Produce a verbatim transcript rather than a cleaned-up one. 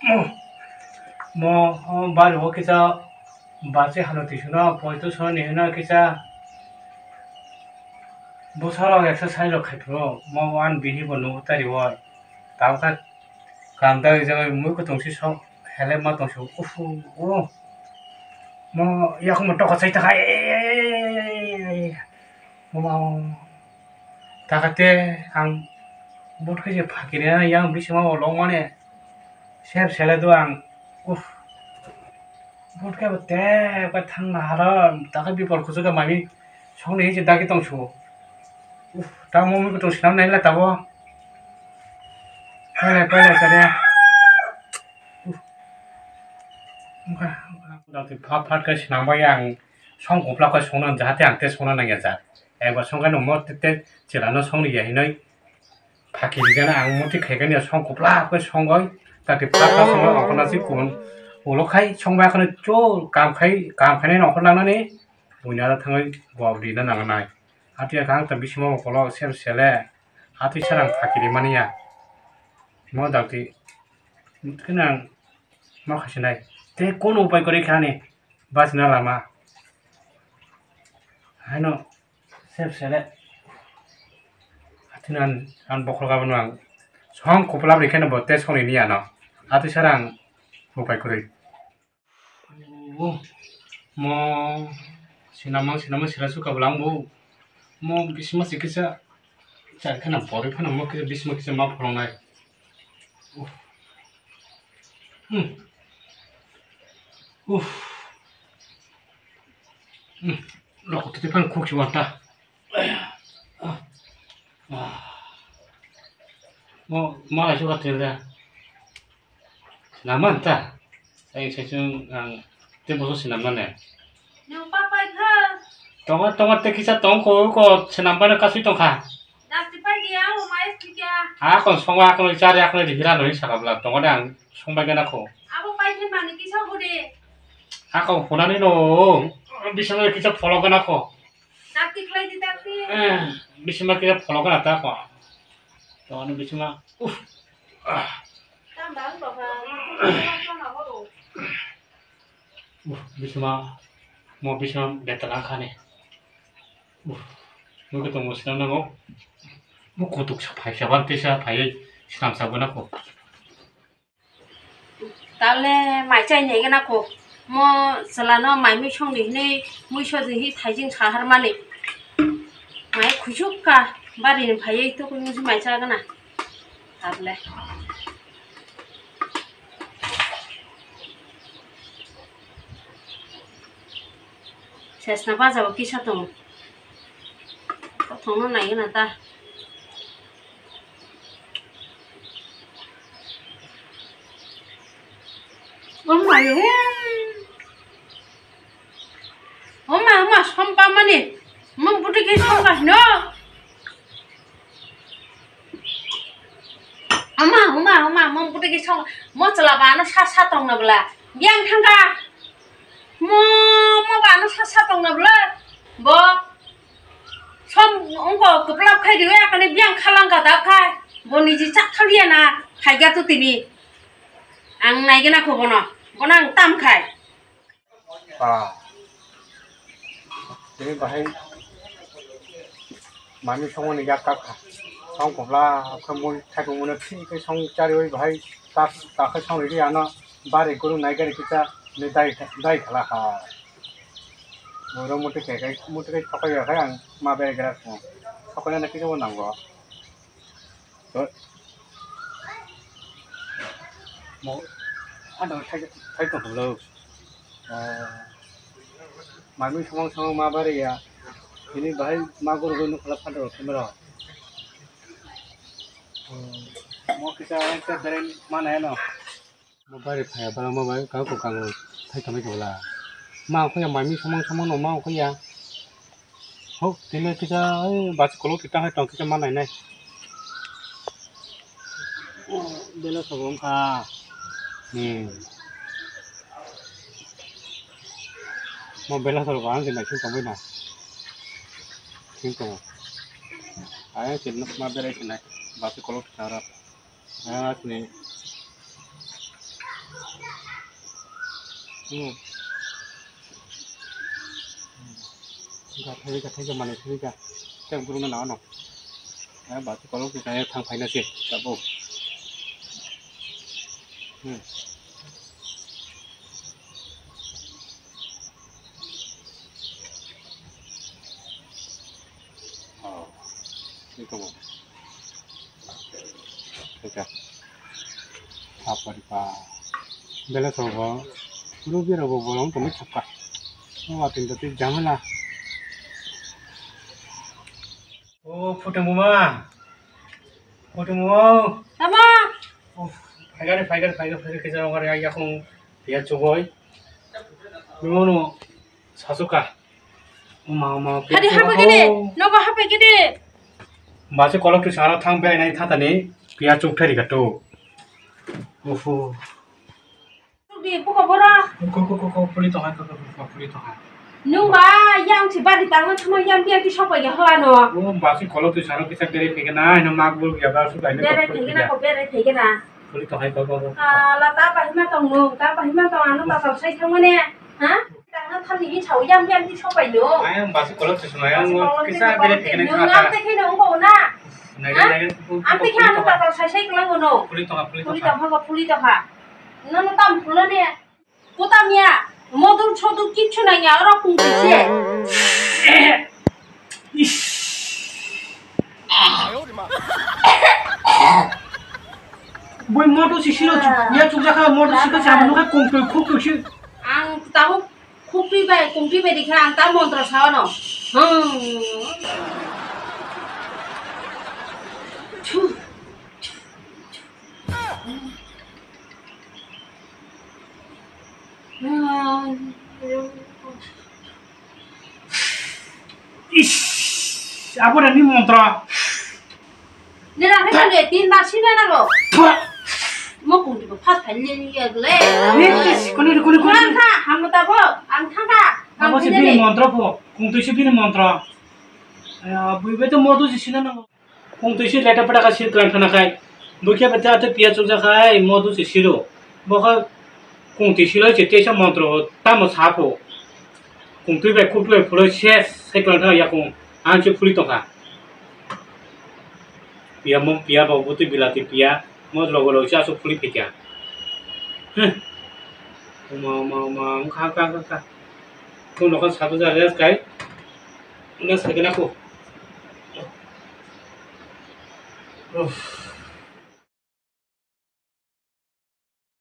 Mo, o bari o kisa bachi hano tisuna poito sona ni hino kisa bosaro exercise rok khai phuru mo wan bini bo nugo tari o. Tabukha kam dagi jaga mui kutung si sok helep ma tong si ufu o. Mo yakung mo toko sai takhai. Mo ma o. Takate ang but khe je phakiri na yang bisima o long mane. Sep sele do ang. Uff. But khe bo te ka thang na haro. Takhe bipol kuchuk ka mami song ni je dagi tong su. Uff. Ta mo mi kutung sinam nai la tabo. Pele pele sare. Uff. Phat phat khe sinam bai ang song kupla khe song nang jahate ang te song nang ya ja. Ekbar song khe no mo te te chela no song ya hinoi. Phaki rijana ang muti khaikani song kupla khe songoi. Tati phak phak songoi ongkhorna si kun. Ulo khai songbai khano chol kam khai kam khainai ongkhor nangnani. Buina da thangoi bok rina nangnai. Hati ya khang ta bisimo kolo sep sele. Hati sarang phaki rimani ya. Mo dakti. Kena mo khasinai. Te kono upai kore khani. Bachina lama. Haino. Sep sele. Athinan an bokhol gabano ang song kuplap rikhe no bo te songni ni ano. Atwi sara ang upai kwrwi. Oh, mo sinamang sinamang sila suka bwlang bo. Mo bisma sikisa char khana pori phana mo kisa bisma kisa ma phorong nai. Uff. Hmm. Uff. Hmm. Rok tu tipan khuk si wanta. Ah. Mo malai suka tel da. Naman ta. Ai sai sung ang te boso sinam na ne. Nung papai kha. Tongo tongo te kisa tong ko ko sinam bana kasui tong kha. Dakti pai dia, o mai phi kya? Ako songba ako chari ako di hira no saka bla tongo dang songba gana ko. Abo pai khe mani kisa hode. Ako hunani no bisama kisa follow gana ko. Dakti khlai di dakti. Eh, bisama kisa follow gana ta ko. Tongo bisama. Uff. Ah. Tamba ang baba. Uff, bisma, mo bisma betal ang khani. Uff, mo khe tongmo sinam nango. Mo kutuk sa phai sa ban tesa phai sinam sa gana ko. Tale mai chai nei gana ko. Mo chwla no mai mui song ni hinui mui so di hi thaijing sa har mani. Mai khusuk ka bari ni phai to ko mui mai cha gana. Able. Sesna baja bo kisa tongo. Kothong no nai gana ta. Oh my God. Oma, oma, som pamani. Mung puti ke som ka hino. Oma, oma, oma, mung puti ke som. Mo chwla ba ano sa sa tong na bla. Biang thangka. Mo, mo ba ano sa sa tong na bla. Bo. Som ungko kwplap khai riwi akani biang khalang ka dap khai. Bo niji chak thaliya na. Khaiga tu tini. Ang naigena ko bono. Bono ang tam khai. Ah. Tini bahai mami songoni yak kap kha. Song kopla khe mui thaitung mune thik khe song chariwi bahai tak tak khe song ridi ano bari guru nai gari kisa ni dai dai khala kha. Muro muti khe kai muti khe sokai ya khe ang ma bere gra song. Sokai na kisa bo nango. Mo, ano, thai, thai tong thanglo. Ah, mami samang samang ma bari ya. Ini bahai ma guru guru nukla phan rok thumra. Mo kisa ekta beren mana ya no. Mo bari phaya bala mo bai kang ko kang thai thamai ko la. Ma ko ya mami samang samang no ma ko ya. Hok, tini kisa, eh, bus kolok kita hai tong kisa manai nai. Oh, bela sobo wngkha. Hmm. Mo bela sobo ang khe naising tongbai na. Sing tongo. Ayang khe nukma berai khe nai. Bus kolok kita aro. Ayang asni. Hmm. Gathai, gathai, ga manai thai ga. Tei buru no nano. Ya, ba tu kolok tu kaya thang phaina se, sabo. Hmm. Oh, ini kamu. Bacha. Apa di pa? Bela sobo. Rugi rogo bolong tumi chapka. Oh, atin tati jamala. Oh, photo muma. Photo muma. Tama. Oh, phaigari, phaigari, phaigari, phaigari, kisa rong gari, ya kong, ya chugoi. Nungo, nungo. Sasuka. Uma, uma, hadi hapa gede, nogo hapa gede. Basi kolok tu sara thang berainai thatani piya chuk thari gato. Ufu. Di puka bora. Ko, ko, ko, ko, puli tonga, ko, ko, ko, puli tonga. Nung ba yang si bari tangma thuma yang dia ki sopa ya ho ano. O basi kolok tu sara kisa berai phegena, ino mak bul ya ba su dai. Berai phegena ko, berai phegena. Puli tonga, ko, ko, ko. Ala ta bahima tong nung, ta bahima tong ano ta tong sai thangmane. Ha? Tangna thamni hi chao yang yang hi sopai no. Ayang basi kolok se suma yang kisa bere thekene. Nung am te kheno ungko na. Nai nai. Am te kheno tatal sai sai klang no. Puli tonga, puli tonga. Puli tonga, puli tonga. No no tam phulo ne. Kutam ya. Modul chodul kichu na ya ora kung se. Ish. Boi moto si silo ya chukjakha moto si kha chama nukha kongtoi khukto si. Ang tamo khukti bai kongti bai dikha ang ta montra sao no. Hmm. Ish, abo rani montra. Nera ke kale tin bar sina na ro. Mo kung tu pas phai le ni ya le. Ish, kone, kone, kone. Ang kha, ham ta bo, ang kha kha. Abo se bini montra pho, kung tu se bini montra. Bui bai to moto se sina na. Kungtwi si leta pata kha sir kwrang thana khai. Bukhe bete ate piya chukjak khai, modu se siro. Bokha kungtwi siloi se teisa montro tamo sapho. Kungtwi bai khuktwi bai phuloi ses sai kwrang thana yakung. Ang se phuli tongkha. Piya mung piya bo butwi bilati piya. Mo logo logo se aswk phuli phikya. Huh. Uma, uma, uma, wngkha, wngkha, wngkha, wngkha. Kung nokha sato ja rest khai. Wngkha sai kena kho. Uff.